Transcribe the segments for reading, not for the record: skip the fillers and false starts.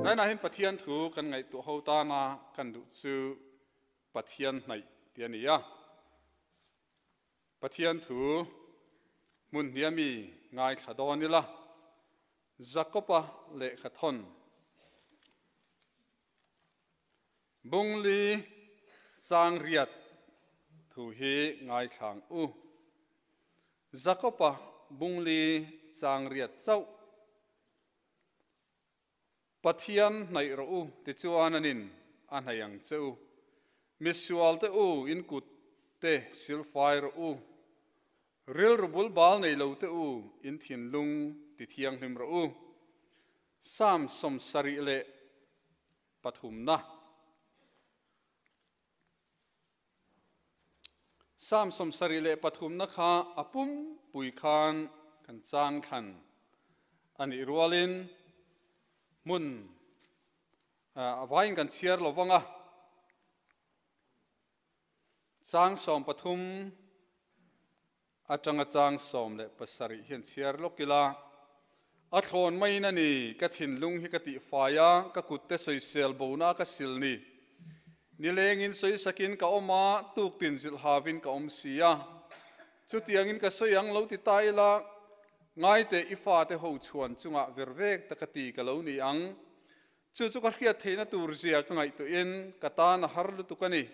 Zainah hian Pathian thu kan ngaihtuah ho tana kan duh chu Pathian hnaih tih a ni a. Pathian thu hmun hnia mi ngaithla dawn ila, Jakob-a lehkha thawn Bungli chang riat thu hi ngaithla ang u. Jakob-a Bungli chang riat chauh. Pathian hnaih rawh u tichuan anin a hnaih ang che u. Misual te u in kut te silfai rawh u. Rilru bul bal nei lo te u in thinlung ti thianghlim rawh u. Psalm 73na. Psalm 73na kha a pumpui khan kan chang thlan a nih rualin hmun a vaiin kan chhiar lo vang a. Chang 13 atanga chang 17 hian chhiar lawk ila, A thlawn maiin a ni, ka thinlung hi ka tihfai a, ka kutte sawisel bona ka sil ni. Nilengin sawisakin ka awm a, tuktin zilh havin ka awm si a. Chutiangin ka sawi ang lo ti ta ila, ngaite i fate ho chhuan chungah ver vek ta ka ti ka lo ni ang. Chu chu ka hriat theihna tur zia ka ngaihtuahin ka tan a har lutuk a ni.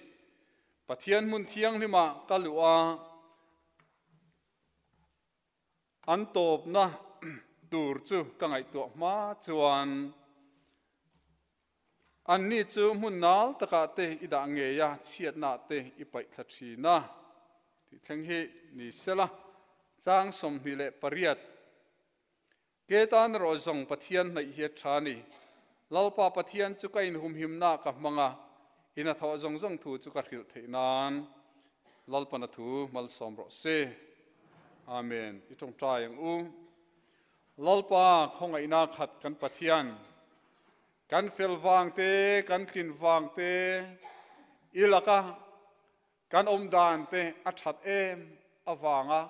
Pathian hmun thianghlimah ka luh a, an tawpna tur chu ka ngaihtuah hma chuan anni chu hmun nal takah te i dah ngei a, chhiatnah te i paih thla thin a tih thleng hi ni sela. Chang 28. Ke tan erawh zawng Pathian hnaih hi a tha a ni. Lalpa Pathian chu ka inhumhimna ka hmang a, i hnathawh zawng zawng thu chu ka hrilh theih nan Lalpan a thu malsawm rawh se. Amen. I tawngtai ang u. Lalpa khawngaihna khat kan Pathian, kan fel vang te, kan tlin vang te, i laka kan awm dan te a that em avanga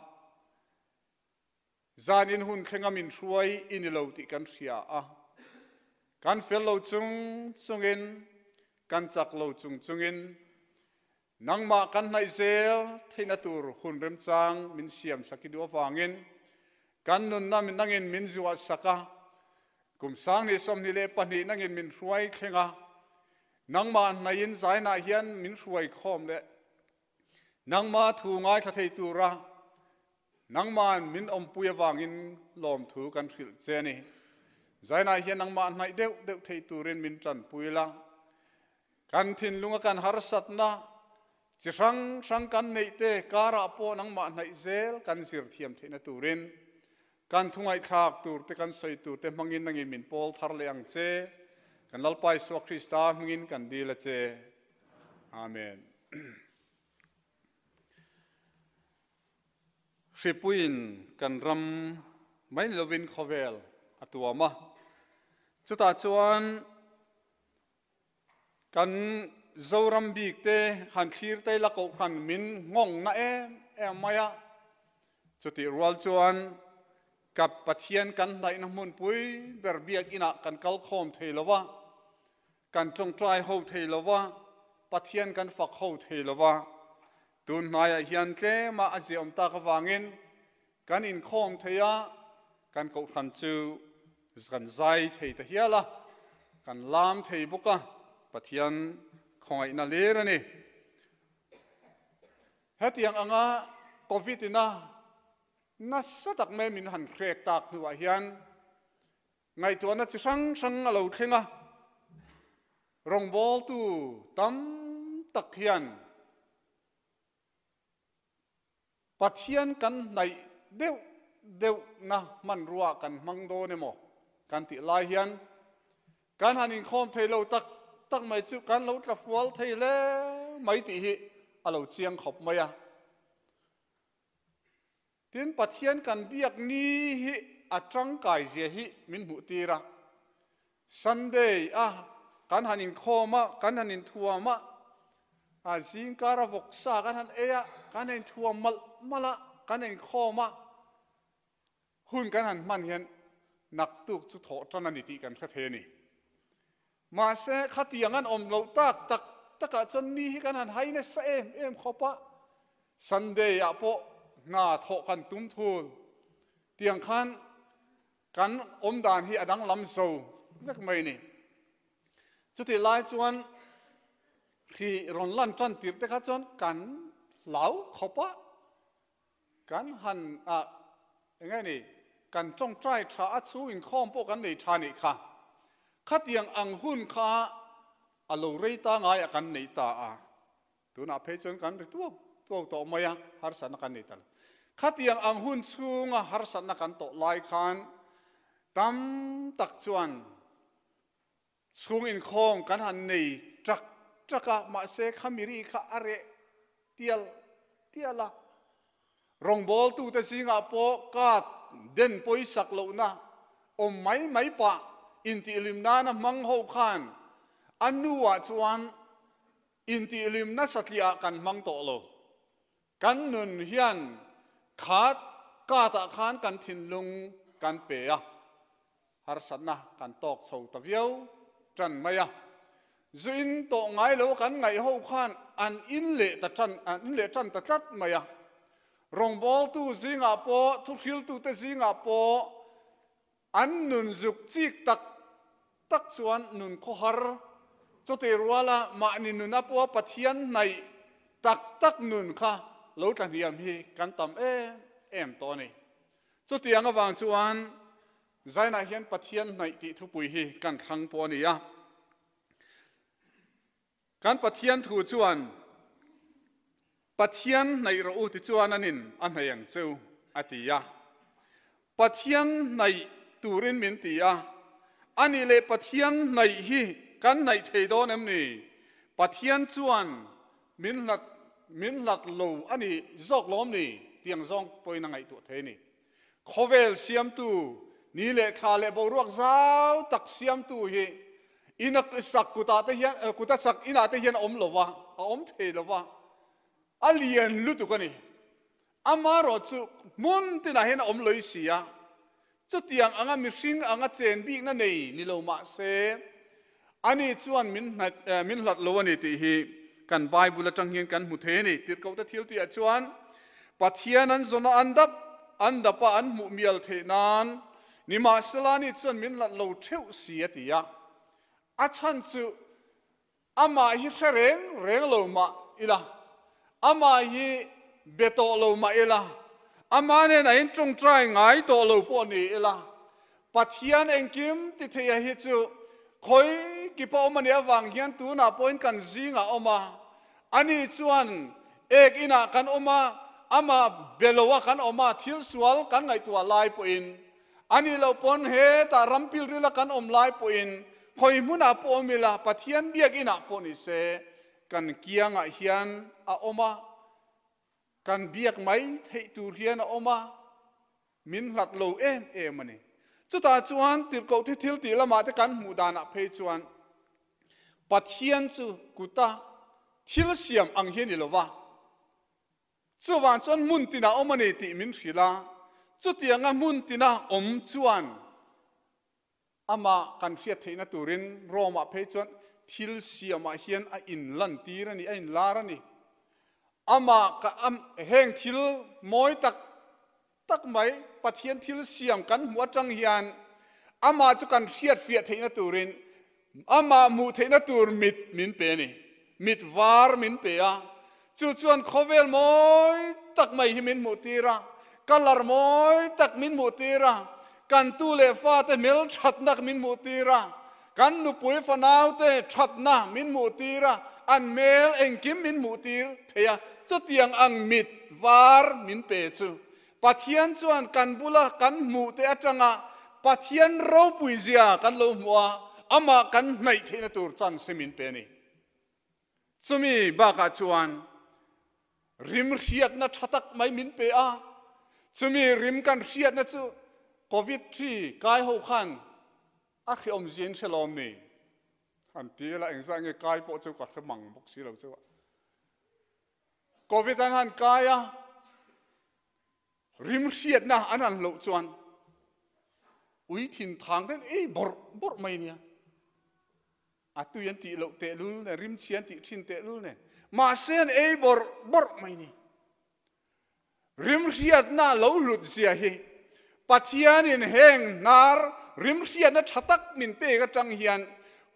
Zan in hun thleng a min hruai i ni lo tih kan hria a, kan fel lo chung chungin, kan chak lo chung chungin nangmah kan hnaih zel theihna tur hun remchang min siam sak i duh avangin kan nunna nangin min zuah sak a, kum 2022 nangin min hruai thleng a, nangmah hnaihin zainah hian min hruai khawm leh nangmah thu ngaithla thei tura Nangma'n min awmpui avangin lawmthu kan hrilh che a ni. Zainah hian nangmah hnaih deuh deuh thei turin min tanpui la. Kan thinlunga kan harsatna chi hrang hrang kan neih te karah pawh nangmah hnaih zel kan zir thiam theihna turin kan thu ngaihthlak tur te kan sawi tur te hmangin nangin min pawl thar leh ang che. Kan Lalpa Isua Krista hmingin kan dil a che. Amen. Hripuiin kan ram mai ni lovin khawvel a tuam a, chutah chuan kan Zoram bik te han thlir te ila kohhran min nghawng na em em mai a, chutih rual chuan ka Pathian kan hnaihna hmunpui ber biakinah kan kal khawm thei lo va, kan tawngtai ho thei lo va, Pathian kan fak ho thei lo va. Tun hnaiah hian tlema a ziahawm tak avangin kan inkhawm thei a, kan kohhran chu kan zai thei ta hial a, kan lam thei bawk a, Pathian khawngaihna lir a ni. Hetiang anga Covid ina nasa tak mai min han hrek tak hnuah hian Ngaihtuahna chi hrang hrang a lo thleng a, rawngbawltu tam tak hian Pathian kan hnaih deuh deuhna hmanrua kan hmang dawn emaw kan tih lai hian kan han inkhawm thei lo tak tak mai chu kan lo tla fual thei hle mai tih hi a lo chiang khawp mai a. Tin, Pathian kan biak ni hi a tangkai zia hi min hmuh tir a. Sunday a kan han inkhawm a, kan han inthuam a, a zingkar a vawksa kan han ei a, kan han inthuam malh malh a, kan han inkhawm a, hun kan han hman hian naktuk chu thawh tan a ni tih kan hre thei a ni. Mahse, khatiang an awm loh tak tak takah chuan mi hi kan han hai nasa em em khawp a, Sunday ah pawh hna thawh kan tum thul tiang khan kan awm dan hi a danglam zo vek mai ni. Chutih lai chuan hri rawn lan tan tir te kha chuan kan hlau khawp a, Kan han ah eng nge ni, kan tawngtai tha a chhung inkhawm pawh kan nei tha nih kha. Khatiang ang hun kha a lo rei ta ngai a kan nei ta a, tunah phei chuan kan ri tuau tuau tawh mai a, harsatna kan nei ta lo. Khatiang ang hun chhunga harsatna kan tawh lai khan tam tak chuan Chhung inkhawm kan han nei ṭak ṭak a, mahse khamiri kha a reh tial tial a. Rawngbawltute zingah pawh card den pawisak lohna awm mai mai pah intihlim nana hmang ho khan a nuah chuan intihlimna satliah kan hmang tawh lo. Kan nun hian khat katah khan kan thinlung kan pe a, harsatna kan tawk chho ta viau tan mai a. Zu in tawh ngai lo kan ngaih ho khan an in leh ta tan, an in leh tan ta tlat mai a. Rawngbawltu zingah pawh, thuhriltute zingah pawh An nun zuk chik tak tak chuan nun khawhar chawte ruala mahni nuna pawha Pathian hnaih tak tak nun kha lo tlahniam hi kan tam em em tawh a ni. Chutiang avang chuan Zainah hian Pathian hnaih tih thupui hi kan thlang pawh a ni a. Kan Pathian thu chuan Pathian hnaih rawh u tichuan anin a hnaih ang cheu a ti a. Pathian hnaih turin min ti a. Anih leh Pathian hnaih hi kan hnaih thei dawn em ni? Pathian chuan min hlat min hlat lo a ni zawk lawm ni? Tiang zawng pawhin a ngaihtuah thei a ni. Khawvel siamtu, ni leh thla leh boruak zau tak siamtu hi ina sak kutah te hian kuta sak inah te hian a awm lo va, a awm thei lo va, a lian lutuk a ni. Amaherawh chu hmun tinah hian a awm loi si a, chutiang anga mihring anga chen bikna nei ni lo mah se, ani chuan min hlat min hlat lo a ni tih hi kan Bible atang hian kan hmu thei a ni. Tirhkohte thil tihah chuan Pathian an zawna an dap an dapa an hmuh mial theih nan nimahsela ani chuan min hlat lo theuh si a ti a. A chhan chu amah hi hre reng reng lo mah ila, amah hi be tawh lo mah ila, amah nen a intawngtai ngai tawh lo pawh ni ila, Pathian engkim ti theia hi chu khawi kipa awm a nih avang hian tunah pawhin kan zingah a awm a, ani chuan ek inah kan awm a, amah be loa kan awm a, thil sual kan ngaihtuah lai pawhin, ani loh pawn hetah ram pilrila kan awm lai pawhin khawi hmunah pawh awm ila Pathian biak inah pawh ni se kan kiangah hian a awm a, kan biak mai theih tur hian a awm a. Min hlat lo em em a ni. Chutah chuan tirhkoh thi thil tih lamah te kan hmuh danah phei chuan Pathian chu kuta thil siam ang hi a ni lo va, chuvang chuan hmun tinah awm a ni tih min hrilh a, chutianga hmun tina awm chuan Amah kan hriat theihna turin Rome-ah phei chuan thil siamah hian a inlantir a ni, a inlar a ni. Amah ka heng thil mawi tak tak mai Pathian thil siam kan hmuh atang hian amah chu kan hriat fiah theihna turin amah hmuh theihna tur mit min pe a ni. Mit var min pe a, chu chuan khawvel mawi tak mai hi min hmuh tir a, colour mawi tak min hmuh tir a, kan tu leh fate hmel thatna min hmuh tir a, kan nupui fanaute thatna min hmuh tir a, an hmel engkim min hmuh tir thei a, chutiang ang mit var min pe chu Pathian chuan kan bula kan hmuh te atanga Pathian ropui zia kan lo hmuh a, amah kan hnaih theihna tur chance min pe a ni. Chumi bakah chuan rim hriatna tha tak mai min pe a, chumi rim kan hriatna chu Covid hri kai ho khan a hreawm zia in hre lawm ni? Han ti ila engzah nge kai pawh chu ka hre mang bawk si lo chu a. Covid an han kai a, rim hriatna an han hloh chuan ui thin thang ten ei bawrh bawrh mai nia. A tui an tih loh tehlul nen, rimchhi an tih thin tehlul nen, mahse an ei bawrh bawrh mai ni. Rimhriatna lo hlut zia hi Pathianin heng hnar rimhriatna tha tak min pek atang hian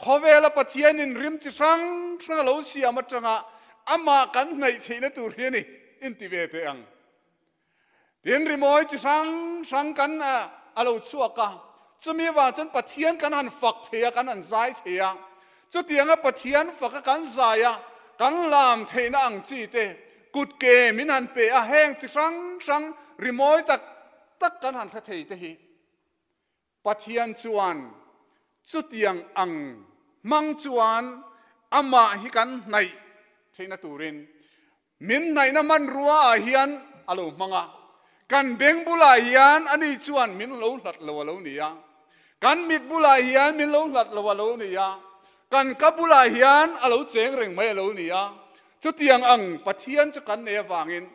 khawvela Pathianin rim chi hrang hrang a lo siam atanga amah kan hnaih theihna tur hi a ni inti ve teh ang. Tin, rimawi chi hrang hrang kan a lo chhuak a, chumi avang chuan Pathian kan han fak thei a, kan han zai thei a. Chutianga Pathian faka kan zai a, kan lam theihna ang chi te, kut ke min han pe a, heng chi hrang hrang rimawi tak tak kan han hre thei te hi Pathian chuan chutiang ang hmang chuan amah hi kan hnaih theihna turin min hnaihna hmanrua ah hian a lo hmang a. Kan beng bulah hian ani chuan min lo hlat lo a lo ni a, kan mit bulah hian min lo hlat lo a lo ni a, kan ka bulah hian a lo cheng reng mai a lo ni a. Chutiang ang Pathian chu kan nei avangin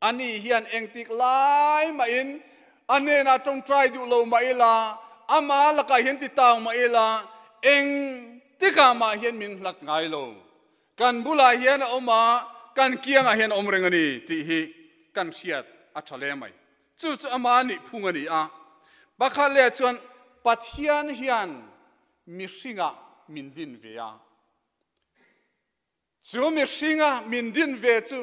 Ani hian engtik lai mahin a hnenah tawngtai duh lo mah ila, ama lakah hian ti tang mah ila, engtikah mah hian min hlat ngai lo. Kan bulah hian a awm a, kan kiangah hian a awm reng a ni tih hi kan hriat a tha hle mai. Chu chu ama nih phung a ni a. Pakhat leh chuan Pathian hian mihringah min din ve a. Chu mihringa min din ve chu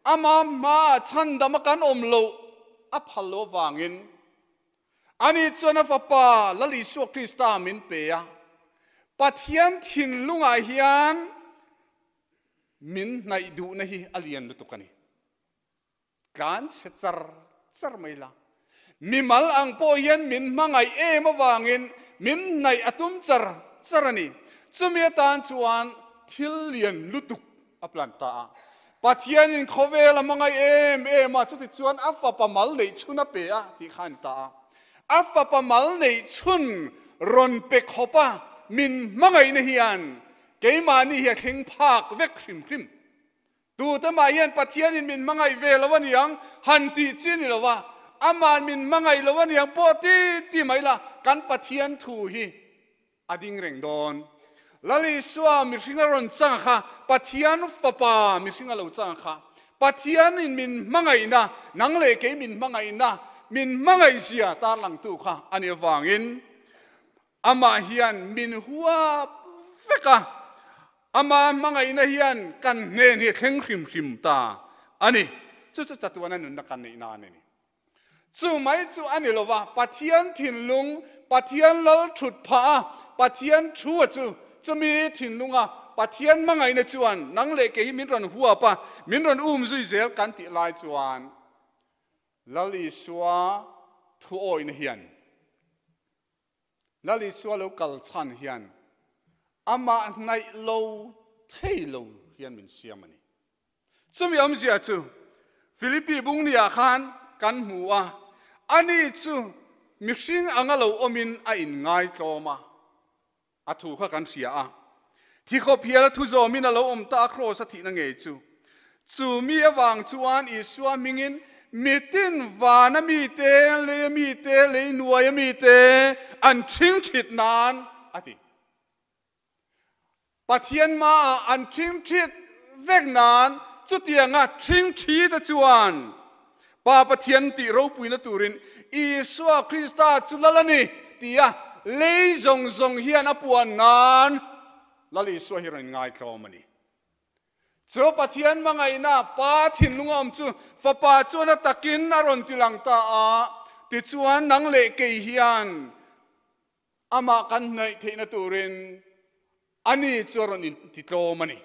ama hmaah chhandama kan awm loh a phal lo avangin ani chuan a Fapa Lal Isua Krista min pe a. Pathian thinlungah hian min hnaih duhna hi a lian lutuk a ni. Tlan chhe char char mai la. Mimal ang pawh hian min hmangaih em avangin min hnaih a tum char char a ni. Chumi atan chuan thil lian lutuk a plan ta a. Pathianin khawvel a hmangaih em em a, chuti chuan a fapa mal neih chhun a pe a tih kha a ni ta a. A fapa mal neih chhun rawn pe khawp a min hmangaihna hian keimahni hi a thleng phak vek hrim hrim. Tute mah hian Pathianin min hmangaih ve lo a niang han tih chi ni lo va, Ama'n min hmangaih lo a niang pawh ti ti mai la, kan Pathian thu hi a ding reng dawn. Lal Isua mihring a rawn chang kha, Pathian Fapa mihring a lo chang kha, Pathianin min hmangaihna, nang leh kei min hmangaihna, min hmangaihzia tarlangtu kha a nih avangin, Amah hian min huap vek a, Ama hmangaihna hian kan hnen hi a thleng hrim hrim ta a ni. Chu chu chatuana nunna kan neih nan a ni. Chu mai chu a ni lo va, Pathian thinlung, Pathian lal thut phah a, Pathian thu a chu, chumi thinlunga Pathian hmangaihna chuan nang leh kei hi min rawn huap a, min rawn um zui zel kan tih lai chuan Lal Isua thuawihna hian Lal Isua lo kal chhan hian amah hnaih lo thei lo hian min siam a ni. Chumi awmzia chu Philippi bungniah khan kan hmu a, ani chu mihring anga lo awmin a inngaitlawm a, A thu kha kan hria a. Thi khawp hial a thu zawmin a lo awm ta a kraws a thihna ngei chu. Chu mi avang chuan Isua hmingin mitin vana mite, leia mite, lei nuaia mite an ṭhing ṭhit nan a ti. Pathian hmaah an ṭhing ṭhit vek nan chutianga ṭhing ṭhi te chuan Pa Pathian tih ropuina turin Isua Krista chu lal a ni tia lei zawng zawng hian a puan nan Lal Isua hi rawn inngaithlawm a ni. Chu Pathian hmangaihna Pa thinlung a awm chu Fapa chuan a takin a rawn tilang ta a, tichuan nang leh kei hian amah kan hnaih theihna turin ani chu a rawn intitlawm a ni.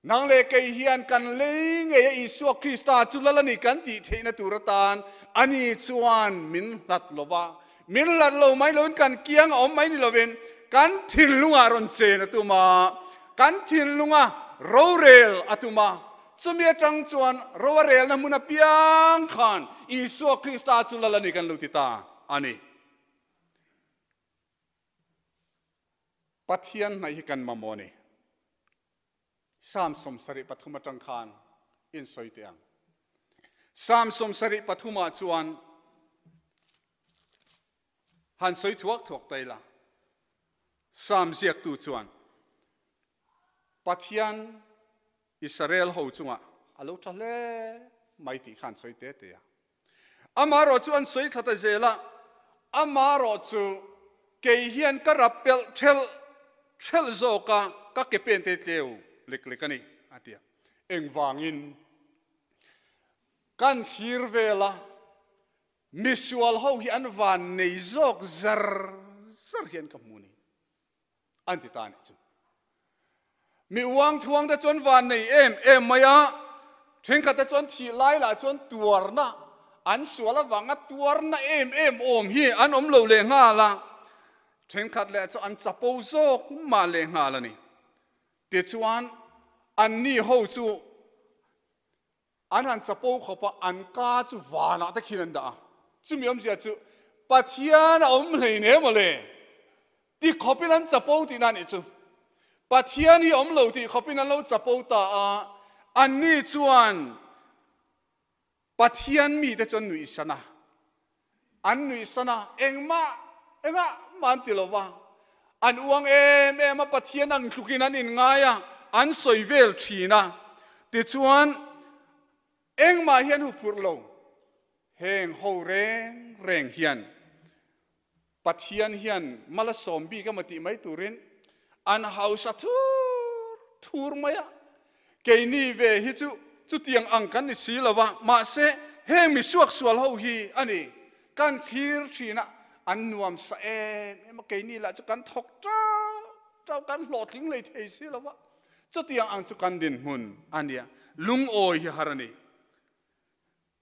Nang leh kei hian kan lei ngei a Isua Krista chu lal a ni kan tih theihna tur atan ani chuan min hlat lo va. Min hlat lo mai loin kan kiang a awm mai ni lovin kan thinlungah rawn chen a tum a, kan thinlunga rorel a tum a. Chumi atang chuan ro a relna hmun apiang khan Isua Krista chu lal a ni kan lo ti ta a ni. Pathian hnaih hi kan mamawh a ni. Psalm 73 atang khan in sawi teh ang. Psalm 73 ah chuan han sawi thuak thuak ta ila. Sam ziaktu chuan Pathian Israel ho chungah a lo tha hle mai tih kha an sawi te te a. Amaherawh chu an sawi thla ta zel a, amaherawh chu kei hian ka rap pelh thelh thelh zawk a, ka ke pen te tleu lek lek a ni, a ti a. Engvangin kan thlir vel a, misual ho hi an van nei zawk zar zar hian ka hmu a ni. An ti ta a nih chu. Mi uang thuang te chuan van nei em em mai a, thenkhat te chuan thih lai lah chuan tuarna, an sual avanga tuarna em em awm hi an awm lo leh nghal a, thenkhat leh chu an chapo zawk mah leh nghal a ni. Tichuan, anni ho chu An han chapo khawp a, an ka chu vanah te khin an dah a. Chumi awmzia chu Pathian a awm hlein em aw le? Ti khawpin an chapo tihna a nih chu. Pathian hi awm lo tih khawpin an lo chapo ta a, anni chuan Pathian mite chu an nuihsan a. An nuihsan a, engmah engah mah an ti lo va. An uang em em a, Pathian ang tlukin an inngai a, an sawi vel thin a. Tichuan, engmah hian huphurh lo, heng ho reng reng hian Pathian hian mal a sawm bik emaw tih mai turin an hausa thur thur mai a. Keini ve hi chu chutiang ang kan ni si lo va, mahse heng mi suaksual ho hi a ni, kan thlir thin a, an nuam sa em em a, keini lah chu kan thawk tau tau, kan hlawhtling lei thei si lo va, chutiang ang chu kan dinhmun a nia, lungawi hi har a ni.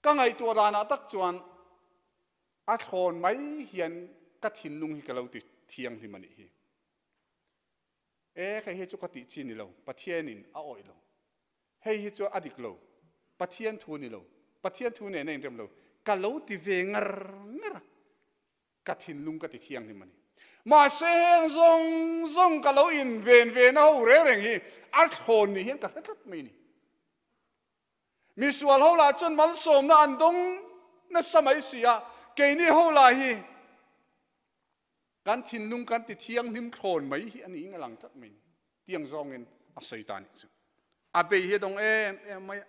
Ka ngaihtuah danah tak chuan a thlawn mai hian ka thinlung hi ka lo ti thianghlim a nih hi. E, hei hi chu ka tih chi ni lo, Pathianin a awih lo. Hei hi chu a dik lo, Pathian thu ni lo, Pathian thu nen a inrem lo, ka lo ti ve ngar ngar a, ka thinlung ka ti thianghlim a ni. Mahse heng zawng zawng ka lo inven ve na ho reng reng hi a thlawn ni hian ka hre tlat mai a ni. Misual ho lah chuan malsawmna an dawng nasa mai si a, keini ho lah hi kan thinlung kan ti thianghlim thlawn mai hi a niin a lang tlat mai ni. Tiang zawngin a sawi ta nih chu. A bei hi a dawng em em mai a.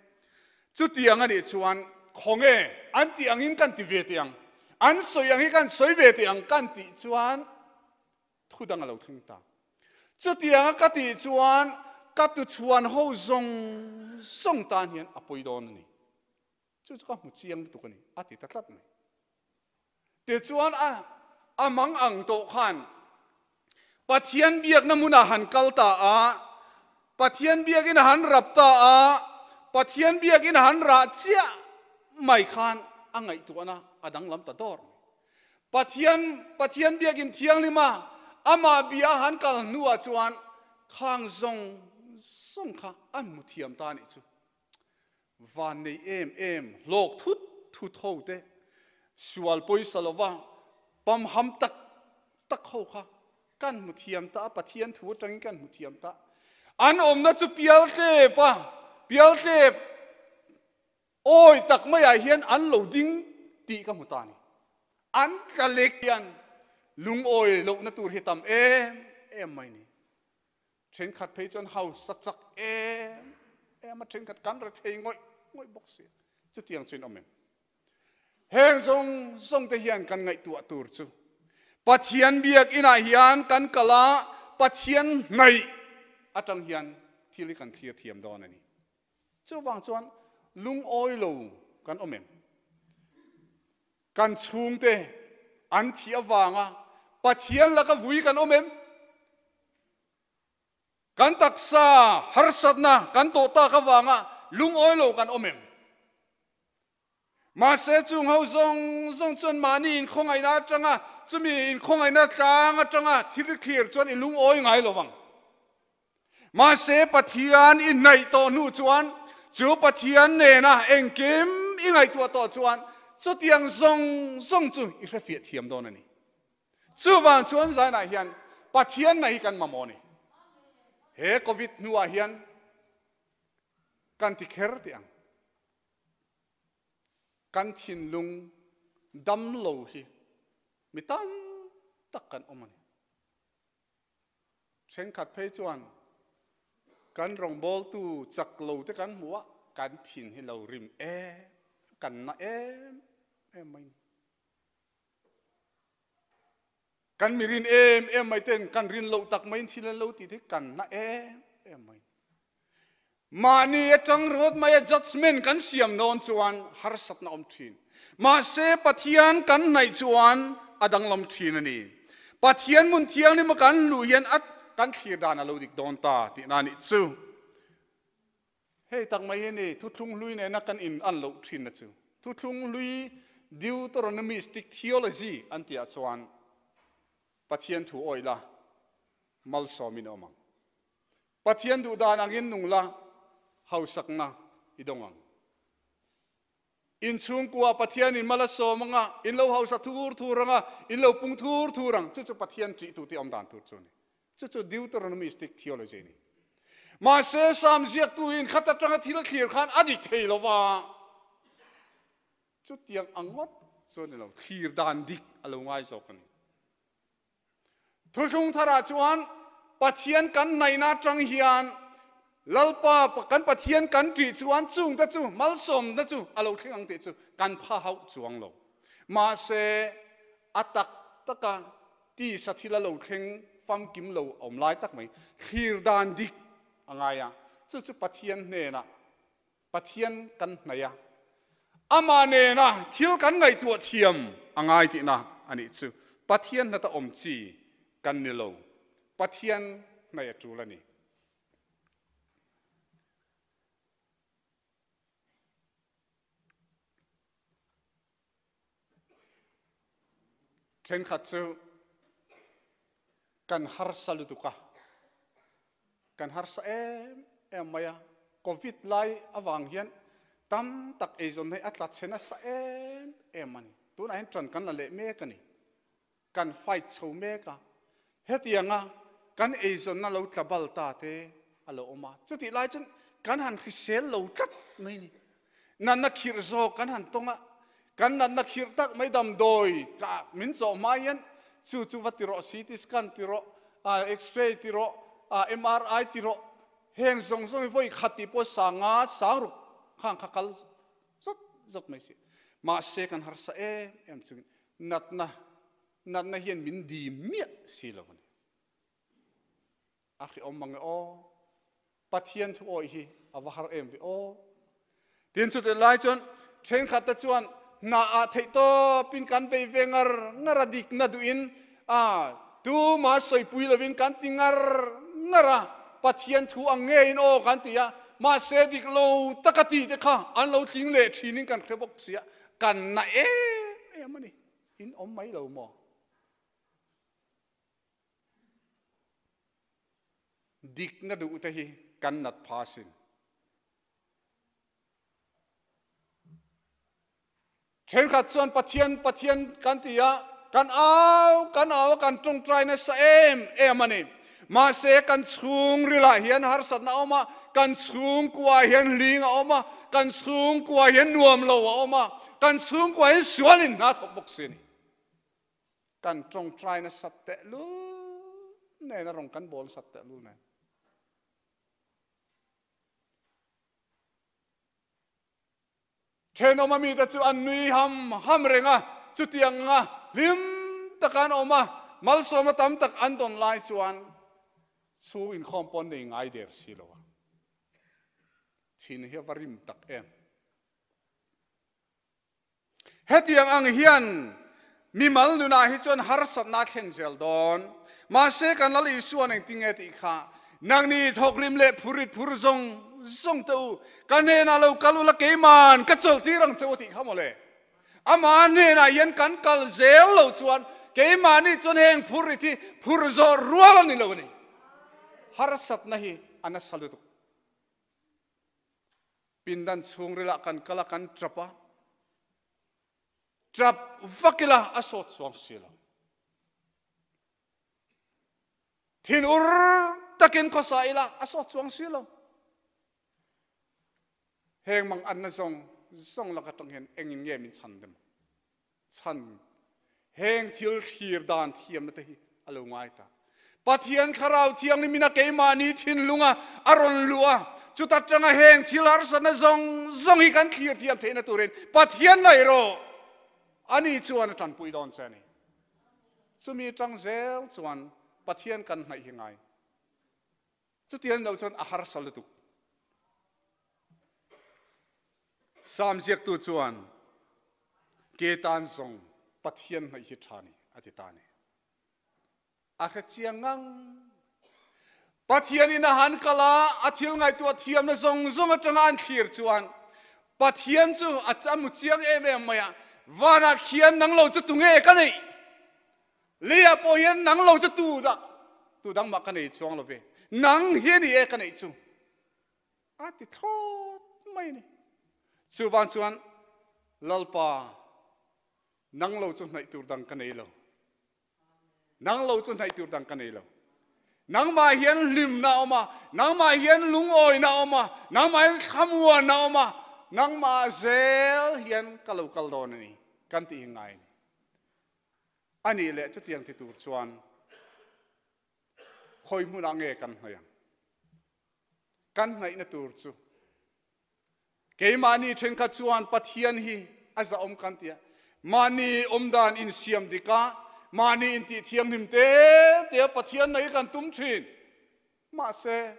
Chutiang a nih chuan khawnge an tih angin kan ti ve teh ang, an sawi ang hi kan sawi ve teh ang kan tih chuan Thu dang a lo thleng ta. Chutianga ka tih chuan ka tuchhuan ho zawng zawng tan hian a pawi dawn a ni. Chu chu ka hmu chiang lutuk a ni, a ti ta tlat mai. Tichuan a a mang ang tawh khan Pathian biakna hmunah han kal ta a, Pathian biakin a han rap ta a, Pathian biakin a han rah chiah mai khan a ngaihtuahna a danglam ta dawr mai. Pathian, Pathian biakin thianghlim a, amah bia a han kal hnuah chuan khang zawng zawng kha a hmu thiam ta a nih chu. Van nei em em, hlawk thut thut ho te, sual pawisa lova pamham tak tak ho kha kan hmu thiam ta a, Pathian thu atangin kan hmu thiam ta. An awmna chu pial tlep a, pial tlep Awi tak maiah hian an lo ding tih ka hmu ta a ni. An tla lek hian lungawi lohna tur hi tam em em mai ni. Thenkhat phei chuan hausa chak em em a, thenkhat kan rethei ngawih ngawih bawk si. Chutiang chuin awm em? Heng zawng zawng te hian kan ngaihtuah tur chu Pathian biakinah hian kan kal a, Pathian hnaih atang hian thil hi kan thlir thiam dawn a ni. Chuvang chuan lungawi lo kan awm em? Kan chhungte an thih avanga Pathian laka vui kan awm em? Kan taksa harsatna kan tawh tak avanga lungawi lo kan awm em? Mahse chung ho zawng zawng chuan mahni inkhawngaihna atanga chumi inkhawngaihna tlang atanga thil thlir chuan i lungawi ngai lo vang. Mahse Pathian i hnaih tawh hnu chuan chu Pathian nena engkim i ngaihtuah tawh chuan chutiang zawng zawng chu i hrefiah thiam dawn a ni. Chuvang chuan zainah hian Pathian na hi kan mamawh a ni. He Covid hnuah hian kan ti kher teh ang. Kan thinlung dam lo hi mi tam tak kan awm a ni. Thenkhat phei chuan kan rawngbawltu chak lo te kan hmuh a, kan thin hi lo rim em, kan na em em mai ni. Kan mi rin em em mai ten kan rin loh tak maiin thil an lo tih te hi kan na em em mai ni. Mahni atang ringawt mai a judgement kan siam dawn chuan harsatna awm thin. Mahse Pathian kan hnaih chuan a danglam thin a ni. Pathian hmun thianghlim a kan luh hian a kan thlir dan a lo dik dawn ta tihna a nih chu. Hei tak mai hi a ni thuthlung hlui nena kan in an loh thinna chu. Thuthlung hlui Deuteronomistic theology an tihah chuan Pathian thu awih la malsawmin a awm ang. Pathian duh dan angin nung la, hausakna i dawng ang. In chhungkua Pathianin mal a sawm anga, in lo hausa thur thur anga, in lo pung thur thur ang. Chu chu Pathian ṭihtu tih awm dan tur chu a ni. Chu chu Deuteronomistic theology a ni. Mahse, Sam ziaktuin khat aṭanga thil thlir khan a dik thei lo va. Chutiang ang ngawt chu a ni lo, thlir dan dik a lo ngai zawk a ni. Thuthlung tharah chuan Pathian kan hnaihna atang hian Lalpa kan Pathian kan ṭih chuan chungte chu malsawmna chu a lo thleng ang tih chu kan pha hauh chuang lo. Mahse, a tak taka tisa thil a lo thleng famkim lo awm lai tak mai thlir dan dik a ngai a, chu chu Pathian hnenah Pathian kan hnaih a, amah nena thil kan ngaihtuah thiam a ngai tihna a nih chu. Pathian hnata awm chi kan ni lo, Pathian hnaih a tul a ni. Thenkhat chu kan harsa lutuk a, kan harsa em em mai a, Covid lai avang hian tam tak eizawn hi a tla chhe nasa em em a ni. Tunah hian ṭan kan la leh mek a ni. Kan fight chho mek a, hetianga kan eizawnna lo tla bal ta te a lo awm a, chutih lai chuan kan han hrisel lo tlat mai a ni. Natna khirh zawk kan han tawng a, kan natna khirh tak mai damdawi kah min chawh hma hian chu chu va ti rawh, CT scan ti rawh, X-ray ti rawh, MRI ti rawh, heng zawng zawng hi vawi khat tih pawh sanga sang ruk khang kha kal zawt zawt mai si. Mahse kan harsa em em chungin natna natna hian min dim miah si lo a ni. A hrehawm mang e aw. Pathian thu awih hi a va har em ve aw. Tin chutih lai chuan thenkhat te chuan hna ah theih tawpin kan bei ve ngar ngar a, dikna duhin a tuma sawipui lovin kan ti ngar ngar a, Pathian thu ang ngeiin aw kan ti a, mahse dik lo taka tih te kha an lo tling leh thinin kan hre bawk sia, kan na em em a ni. In awm mai lo maw? Dikna duh te hi kan nat pha asin. Thenkhat chuan Pathian, Pathian kan ti a, kan au, kan au a, kan tawngtai nasa em em a ni. Mahse kan chhungrilah hian harsatna a awm a, kan chhungkuaah hian hling a awm a, kan chhungkuaah hian nuam lo a awm a, kan chhungkuaah hian sualin hna thawk bawk si a ni. Kan tawngtai nasat tehlul nen a rawn kan bawl nasat tehlul nen. Thenawm a mite chu an nui ham ham reng a, chutiang anga hlim taka an awm a, malsawmna tam tak an dawn lai chuan chhung inkhawm pawh an nei ngai der si lo a. Thin hi a va rim tak em. Hetiang ang hian mimal nunah hi chuan harsatna a thleng zel dawn. Mahse kan Lal Isuan engtin nge tih kha, Nangni thawkrim leh phurit phur zawng zawng teh u, ka hnenah lo kal ula keiman ka chawlhtir ang che u tih kha mawle. Amah hnenah hian kan kal zel lo chuan keimahni chuan heng phurit hi phur zawh rual a ni lo a ni. Harsatna hi a nasa lutuk. Pindan chhungrilah kan kal a, kan tap a, tap vak ila a sawt chuang si lo. Thin ur takin khawsa ila a sawt chuang si lo. Heng mang anna zawng zawng lak atang hian engin nge min chhan dem? Chhan heng thil thlir dan thiamna te hi a lo ngai ta. Pathian Thlarau Thianghlim in a keimahni thinlunga a rawn luh a, chuta tanga heng thil harsatna zawng zawng hi kan thlir thiam theihna turin Pathian ngaih rawh. Ani chuan a tanpui dawn che a ni. Chumi tang zel chuan Pathian kan hnaih hi ngai. Chutiang lo chuan a harsa lutuk. Salm ziaktu chuan ke tan zawng Pathian hnaih hi tha ni a ti ta ni. A hre chiang ngang. Pathian in a han kal a, a thil ngaihtuah thiamna zawng zawng atanga an thlir chuan Pathian chu a mu chiang em em mai a, vanah khian nang lo chu tunge ka neih? Leiah pawh hian nang lo chu tu dah tu dang mah ka nei chuang lo ve, nang hi a ni e ka neih chu a ti thlawt mai a ni. Chuvang chuan Lalpa, nang lo chu hnaih tur dang ka nei lo. Nang lo chu hnaih tur dang ka nei lo. Nangmah hian hlimna a awm a, nangmah hian lungawina a awm a, nangmah hian thlamuanna a awm a, nangmah zel hian ka lo kal dawn a ni kan tih hi ngai a ni. A nih leh chutiang ti tur chuan khawi hmunah nge kan hnaih ang? Kan hnaihna tur chu Keimahni thenkhat chuan Pathian hi a zahawm kan ti a, mahni awmdan insiam dik a, mahni intih thianghlim te te a Pathian nei kan tum thin. Mahse,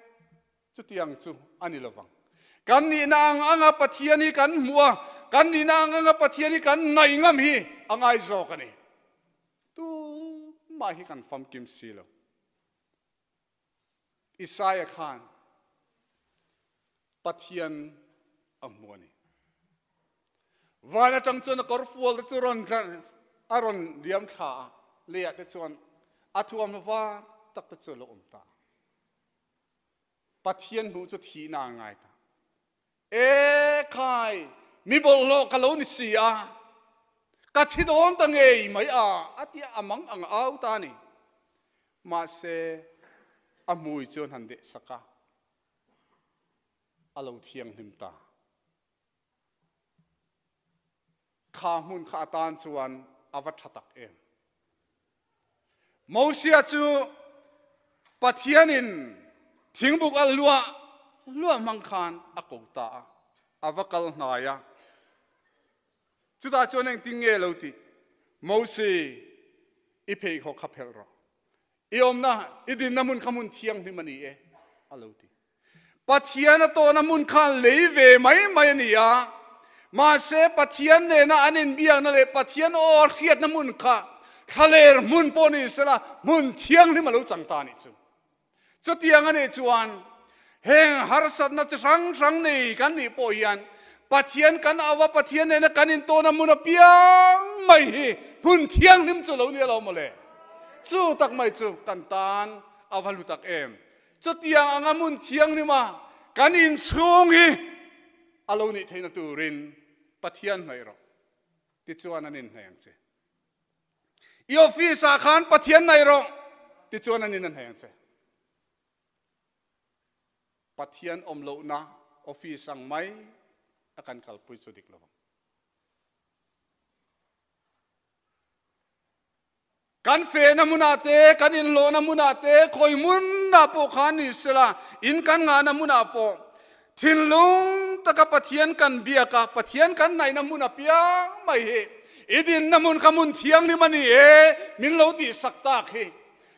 chutiang chu a ni lovang. Kan nihna ang anga Pathian hi kan hmuh a, kan nihna ang anga Pathian hi kan naih ngam hi a ngai zawk a ni. Tumah hi kan famkim si lo. Isaiah khan Pathian a hmu a ni. Van atang chuan a kawrfual te chu rawn a rawn liam thla a, leiah te chuan a thuamhnaw var tak te chu a lo awm ta. Pathian hmuh chu thihna a ngai ta. E khai, mi bawlhhlawh ka lo ni si a, ka thi dawn ta ngei mai a, a ti a, a mang ang au ta a ni. Mahse, a hmui chuan han deh sak a, a lo thianghlim ta. Kha hmun kha atan chuan a va tha tak em. Mosia chu Pathianin thingbuk a luah luah hmang khan a ko ta a, a va kal hnai a. Chutah chuan engtin nge lo tih? Mosi, i pheikhawk kha phelh rawh. I awmna, i dinna hmun kha hmun thianghlim a ni e, a lo ti. Pathian a tawhna hmun kha lei ve mai mai a ni a, mahse Pathian nena an inbiakna leh Pathian aw a hriatna hmun kha thlaler hmun pawh ni sela hmun thianghlim a lo chang ta a nih chu. Chutiang a nih chuan heng harsatna chi hrang hrang nei kan nih pawh hian Pathian kan au a, Pathian nena kan intawhna hmun apiang mai hi hmun thianghlim chu lo ni alo mawle. Chu tak mai chu kan tan a va hlu tak em. Chutiang anga hmun thianghlima kan inchhung hi a lo nih theihna turin Pathian hnaih rawh. Tichuan an inhnaih ang che. I office ah khan Pathian hnaih rawh. Tichuan an in a hnaih ang che. Pathian awm lohna office ang mai a kan kalpui chu dik lo ang. Kan fehna hmunah te, kan inhlawhna hmunah te, khawi hmunah pawh khan ni sela, in kan ngahna hmunah pawh thinlung taka Pathian kan biak a, Pathian kan hnaihna hmun apiang mai hi i dinna hmun kha hmun thianghlim a ni e, min lo tihsak tak hi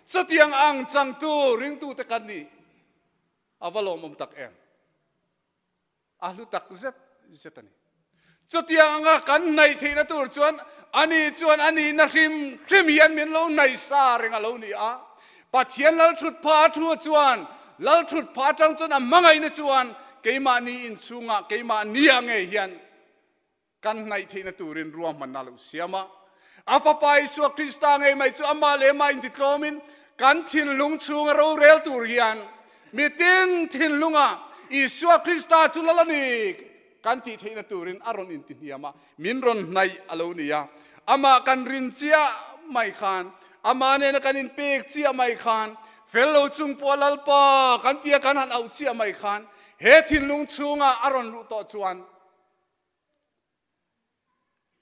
chutiang ang changtu ringtute kan ni a va lawmawm tak em. A hlu tak zet zet a ni. Chutiang anga kan hnaih theihna tur chuan ani chuan a nihna hrim hrim hian min lo hnaih sa reng a lo ni a. Pathian Lalthutpha a thu chuan Lalthutpha atang chuan a hmangaihna chuan keimahni inchhungah keimahni-ah ngei hian Kan hnaih theihna turin ruahmanna a lo siam a. A Fapa Isua Krista ngei mai chu amah leh amah intitlawmin kan thinlung chhunga rorel tur hian mitin thinlunga Isua Krista chu lal a ni kan tih theihna turin a rawn intihniam a, min rawn hnaih a lo ni a. Amah kan rin chiah mai khan, amah nena kan inpek chiah mai khan, fel lo chung pawh Lalpa kan tia kan han auh chiah mai khan he thinlung chhunga a rawn luh tawh chuan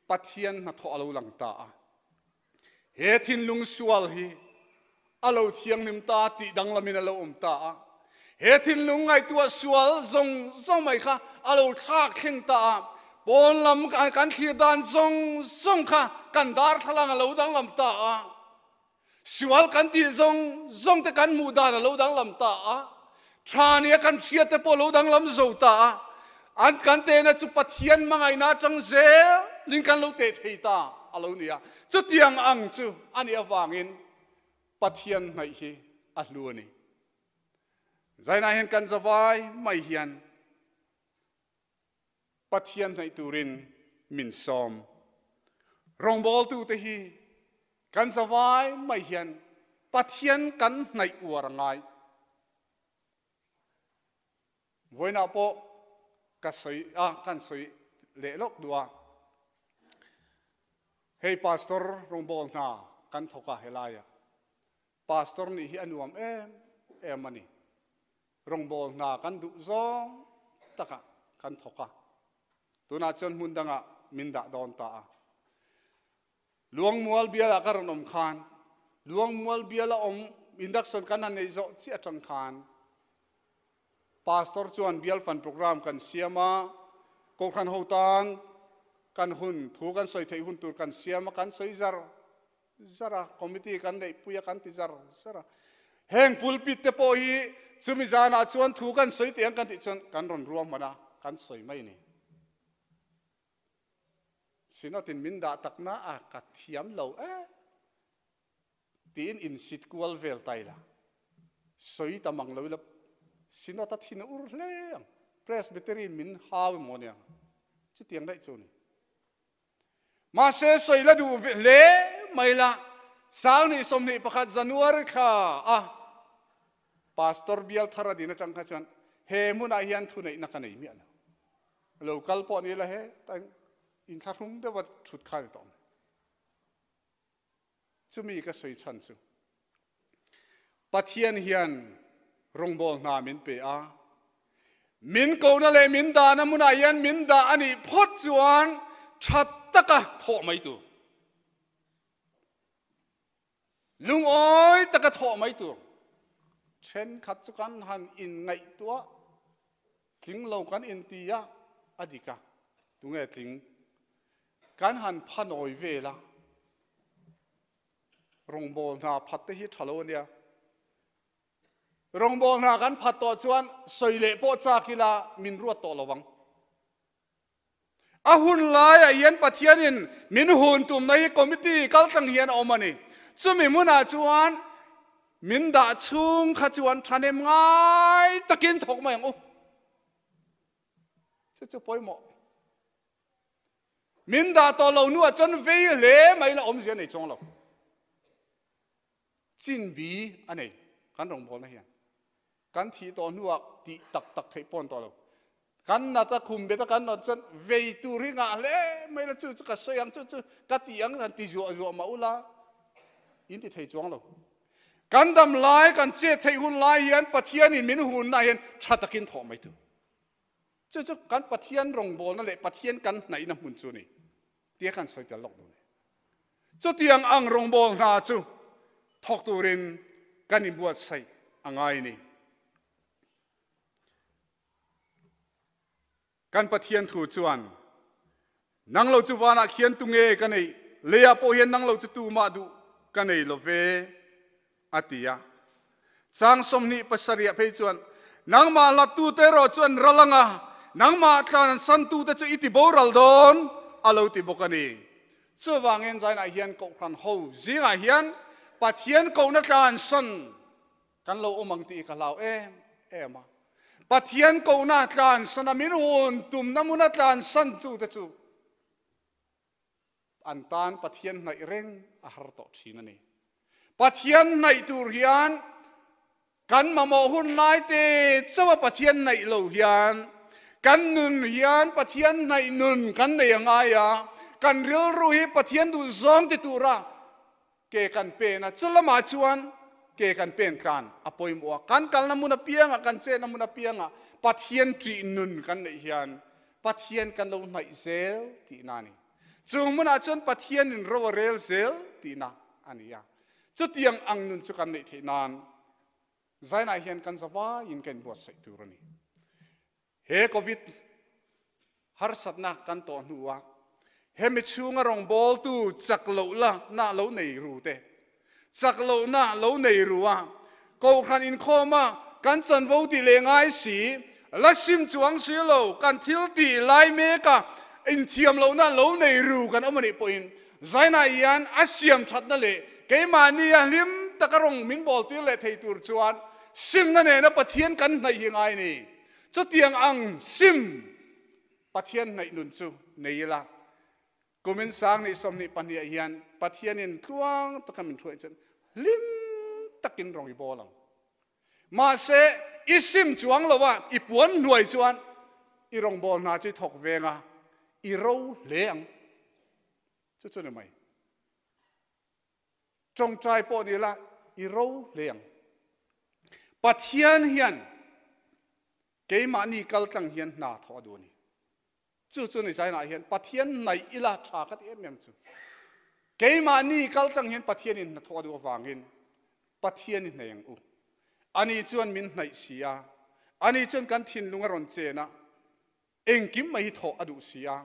Pathian hnathawh a lo lang ta a. He thinlung sual hi A lo thianghlim ta tih danglamin a lo awm ta a. He thinlung ngaihtuah sual zawng zawng mai kha a lo thlak thleng ta a. Pawn lam kan thlir dan zawng zawng kha kan darthlalang a lo danglam ta a. Sual kan tih zawng zawng te kan hmuh dan a lo danglam ta a. Tha nia kan hriat te pawh a lo danglam zo ta a. An kan tehna chu Pathian hmangaihna atang zelin kan lo teh thei ta a lo ni a. Chutiang ang chu a nih avangin Pathian hnaih hi a hlu a ni. Zainah hian kan zavai mai hian Pathian hnaih turin min sawm. Rawngbawltute hi kan zavai mai hian Pathian kan hnaih uar a ngai. Vawiinah pawh ka sawi a, kan sawi leh lawk duh a. Hei Pastor rawngbâwl hna kan thawk a helaia. Pastor nih hi a nuam em em a ni. Rawngbâwl hna kan duh zawng takah kan thawk a. Tunah chuan hmun dangah min dah dawn ta a. Luangmual bialah ka rawn awm khan, Luangmual biala awm induction kan han neih zawh chiah atang khan Pastor chuan bial fan program kan siam a, Kohhran ho tan kan hun thu kan sawi theih hun tur kan siam a, kan sawi zar zar a, committee kan neih pui a, kan ti zar zar a. Heng pulpit te pawh hi chumi zanah chuan thu kan sawi teh ang kan tih chuan kan rawn ruahman a, kan sawi mai a ni. Synod-in min dah takna a ka thiam lo e tiin insit kual vel ta ila, sawi ta mang lo ila Synod a thin a ur hle ang, Presbytery min hau emaw nia chutiang daih chu a ni. Mahse sawi la duh hle mai la, Sangni 21 January thla a Pastor bial thar a din atang kha chuan he hmunah hian thuneihna ka nei miah lo. Lo kal pawh ni la he ta inthlahrung deuha thut kha ni tawh mai. Chumi ka sawi chhan chu Pathian hian rawngbâwl hna min pe a, min kohna leh min dahna hmunah hian min dah a nih phawt chuan tha taka thawh mai tur. Lungawi taka thawh mai tur thenkhat chu kan han inngaihtuah tling lo kan inti a, a dik a, tunge tling? Kan han phanawi vel a, rawngbâwl hna phat te hi tha lo a nia. Rawngbâwl hna kan phat tawh chuan sawi leh pawh châk ila min ruat tawh lo vang. A hun laiah hian Pathianin min hun tumna hi committee kal tlang hian a awm a ni. Chumi hmunah chuan min dah chhung kha chuan thahnem ngai takin thawk mai ang u. Chu chu pawimawh. Min dah tawh lo hnuah chuan vei hle mai la awmzia nei chuang lo. Chin bi a nei kan rawngbawlna hian. Kan thih tawh hnuah tih tak tak theih pawn tawh lo. Kan nat a khum bet a kan nawt chuan vei tur hi ngah hle mai la chu chu ka sawi ang chu chu ka ti ang han ti zuah zuah mah ula in ti thei chuang lo. Kan dam lai kan chet theih hun lai hian Pathianin min hunna hian tha takin thawh mai tur. Chu chu kan Pathian rawngbawlna leh Pathian kan hnaihna hmun chu a ni tia kan sawi tel lawk duh a ni. Chutiang ang rawngbâwl hna chu thawk turin kan inbuatsaih a ngai a ni. Kan Pathian thu chuan, Nang lo chu vanah khian tunge ka neih? Leiah pawh hian nang lo chu tumah duh ka nei lo ve, a ti a. Chang 27 phei chuan, Nangmah hlattute erawh chu an ral ang a, nangmah tlan santute chu i ti boral dawn, a lo ti bawk a ni. Chuvangin zainah hian Kohhran ho zingah hian Pathian kohna tlan san kan lo awm ang tih ka hlau em em a. Pathian kohna tlan san a min hun tumna hmuna tlan santute chu An tan Pathian hnaih reng a har tawh thin a ni. Pathian hnaih tur hian kan mamawh hun lai te chauha Pathian hnaih lo hian kan nun hian Pathian hnaih nun kan nei a ngai a, kan rilru hi Pathian duh zawng ti tura ke kan pen a, chu lamah chuan ke kan pen tlan a pawimawh a. Kan kalna hmun apiangah, kan chenna hmun apiangah Pathian ṭih nun kan neih hian Pathian kan lo hnaih zel tihna a ni. Chung hmunah chuan Pathianin ro a rel zel tihna a ni a. Chutiang ang nun chu kan neih theih nan Zainah hian kan zavaiin ka inbuatsaih tur a ni. He Covid harsatna kan tawh hnuah hemi chhunga rawngbawltu chak loh la na lo nei ru te, chak lohna lo nei ru a, kohhran inkhawma kan chanvo tih leh ngai si, la sim chuang si lo, kan thil tih lai meka inthiam lohna lo nei ru kan awm a nih pawhin Zainah hian a siam thatna leh keimahnia hlim taka rawng min bawltir leh thei tur chuan simna nena Pathian kan hnaih hi ngai a ni. Chutiang ang sim Pathian hnaih nun chu nei ila, kumin sang 22 ah hian Pathianin tluang taka min hruai chuan hlim takin rawng i bawl ang. Mahse, i sim chuang lo a, i puan hnuai chuan i rawngbâwl hna chu i thawk veng a, i ro hle ang. Chu chu ni mai. Ṭawngṭai pawh ni la, i ro hle ang. Pathian hian keimahni kal tlang hian hna thawh a duh a ni. Chu chu ni China hian Pathian hnaih ila tha ka ti em em chu. Keimahni kal tlang hian Pathianin hnathawh a duh avangin Pathian i hnaih ang u. Ani chuan min hnaih si a, ani chuan kan thinlung a rawn chen a, engkim mai hi thawh a duh si a,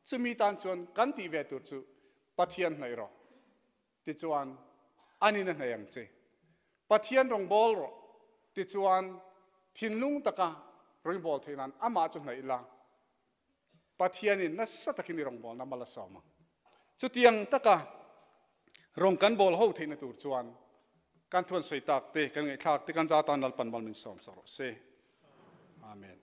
chumi tan chuan kan tih ve tur chu Pathian hnaih rawh. Tichuan anin a hnaih ang che. Pathian rawngbâwl rawh. Tichuan thinlung taka rawngbâwl theih nan amah chu hnaih la. Pathianin nasa takin i rawngbâwlna mal a sâwm ang. Chutiang taka rawng kan bâwl ho theihna tur chuan kan thuan sawi tâk te, kan ngaihthlâk te, kan za tân Lalpan mal min sâwm sak rawh se. Amen.